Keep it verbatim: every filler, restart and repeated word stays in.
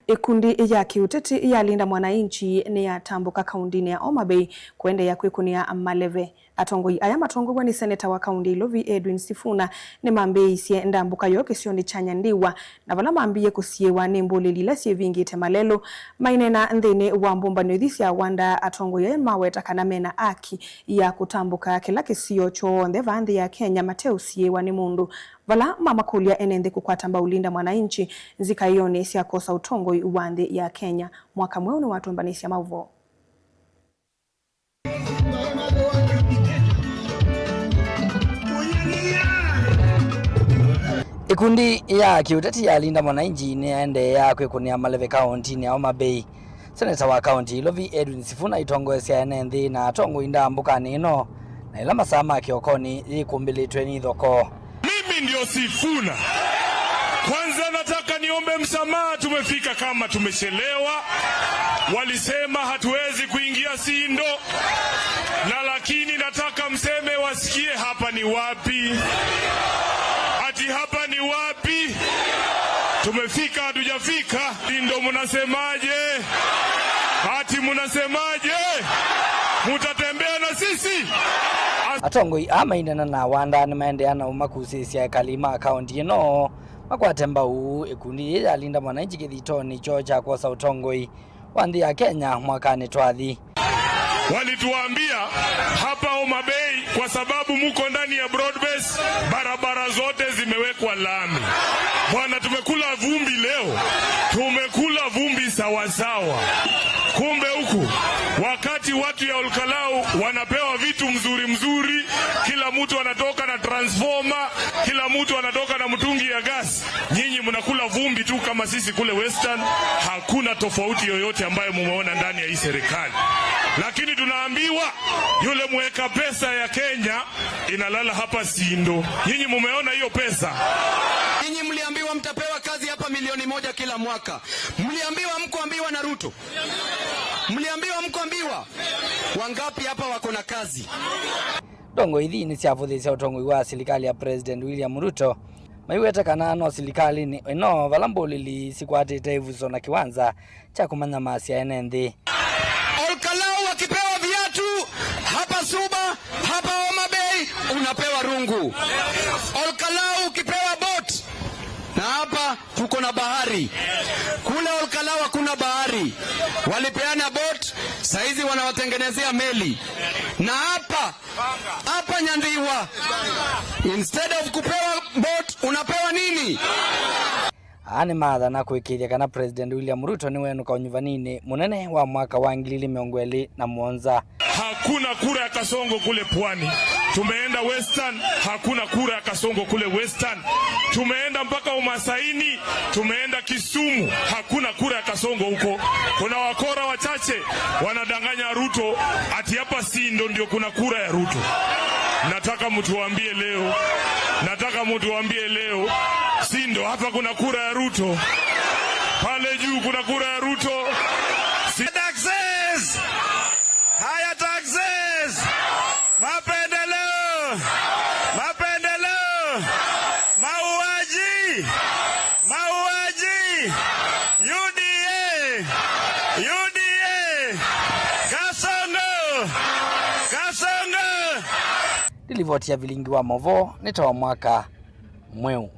Ĩkundi ya kĩũteti ya Linda Mwananchi nĩyatambũka kaũntĩnĩ ya Homa Bay kũendeea kwĩkũnĩa maleve. Atongoi aya matongoew'a nĩ seneta wa kaũntĩ ya Ilovi Edwin Sifuna nĩmambĩĩisye ndambũka yoo kĩsionĩ kya Nyandiwa, na vala mambĩĩe kũsiĩĩwa nĩ mbũlĩli ila syĩvingĩte malelũ. Maineena nthĩnĩ wa mbũmbanĩo ithi sya Wanda, atongoi aya maweta kana mena aki ya kũtambũka kĩla kĩsio kyonthe vaa nthĩ ya Kenya mateũsiĩĩwa nĩ mũndũ, vala mamakũlya ene nthĩ kũkwata mbau Linda Mwananchi nzikaĩonĩ sya kwosa ũtongoi wa nthĩ ya Kenya. Mwaka mweũ nĩwatũmbanĩsya maũvoo. Ĩkundi ya kĩũteti ya Linda Mwananchi nĩyaendeea kwĩkũnĩa maleve kaũntĩnĩ ya Homa Bay. Seneta wa kaũntĩ ya Ilovi Edwin Sifuna aitongoesya ene nthĩ na atongoi ndambũkanĩ ĩno, na ĩla masaa ma kĩokonĩ yĩkũmbĩlĩtwe nĩ ithokoo. Mimi ndio Sifuna. Kwanza nataka niombe msamaha, tumefika kama tumechelewa. Walisema hatuwezi kuingia Sindo. Na lakini nataka mseme wasikie hapa ni wapi. Ati hapa ni wapi? Tumefika, hatujafika? Sindo mnasemaje? Ati mnasemaje? Mutatembea na sisi? Atongoi aa maineena na Wanda nĩmaendeea na ũmakusĩĩsya ekali ma kaũntĩ ĩno makwate mbau ĩkundi yĩĩ ya Linda Mwananchi kĩthitonĩ kyoo kya kwosa ũtongoi wa nthĩ ya Kenya mwakanĩ twathi. Walituambia hapa Homa Bay, kwa sababu muko ndani ya broad base, barabara zote zimewekwa lami. Bwana, tumekula vumbi leo, tumekula vumbi sawasawa. Kumbe huku, wakati watu ya Olkalau wanapewa vitu mzuri mzuri, kila mtu anatoka na transformer, kila mtu anatoka na mtungi ya gas, nyinyi mnakula vumbi tu kama sisi kule Western. Hakuna tofauti yoyote ambayo mumeona ndani ya hii serikali. Lakini tunaambiwa yule mweka pesa ya Kenya inalala hapa Sindo. Nyinyi mumeona hiyo pesa? Nyinyi mliambiwa mtapewa kazi hapa milioni moja kila mwaka. Mliambiwa, mkuambiwa na Ruto? Mliambiwa, mkuambiwa? Wangapi hapa wako na kazi? Ndongoi ithi nĩsyavũthĩĩsya ũtongoi wa silikalĩ ya President William Ruto, maiweta kana no silikalĩnĩ ĩno vala mbũlĩli sikwatĩte ĩvuso na kĩwanza kya kũmanyamasya ene nthĩ. Olkalau akipewa viatu hapa Suba, hapa Homa Bay unapewa rungu. Olkalau ukipewa boat, na hapa tuko na bahari. Kule Olkalau hakuna bahari. Walipeana boat, saizi wanawatengenezea meli. Na hapa, hapa Nyandiwa, instead of kupewa boat, unapewa nini? Aa nĩmaathana kũĩkĩĩthya kana President William Ruto nĩwenũka ũnyuvaninĩ mũnene wa mwaka wa ngili ili mĩongo ĩlĩ na mũonza. Hakuna kura ya Kasongo kule pwani. Tumeenda Western, hakuna kura ya Kasongo kule Western. Tumeenda mpaka Umasaini, tumeenda Kisumu, hakuna kura ya Kasongo huko. Kuna wakora wachache wanadanganya Ruto ati hapa Sindo ndio kuna kura ya Ruto. Nataka mtuambie leo, nataka mtuambie leo, Sindo hapa kuna kura ya Ruto? Pale juu kuna kura ya Ruto? Si- Taxes! Higher taxes! Mapendeleo! Mapendeleo! Mauaji! Mauaji! U D A! U D A! Kasongo! Kasongo! Nĩ livoti ya Vilingi wa Mauvoo, nĩ ta wa mwaka mweũ.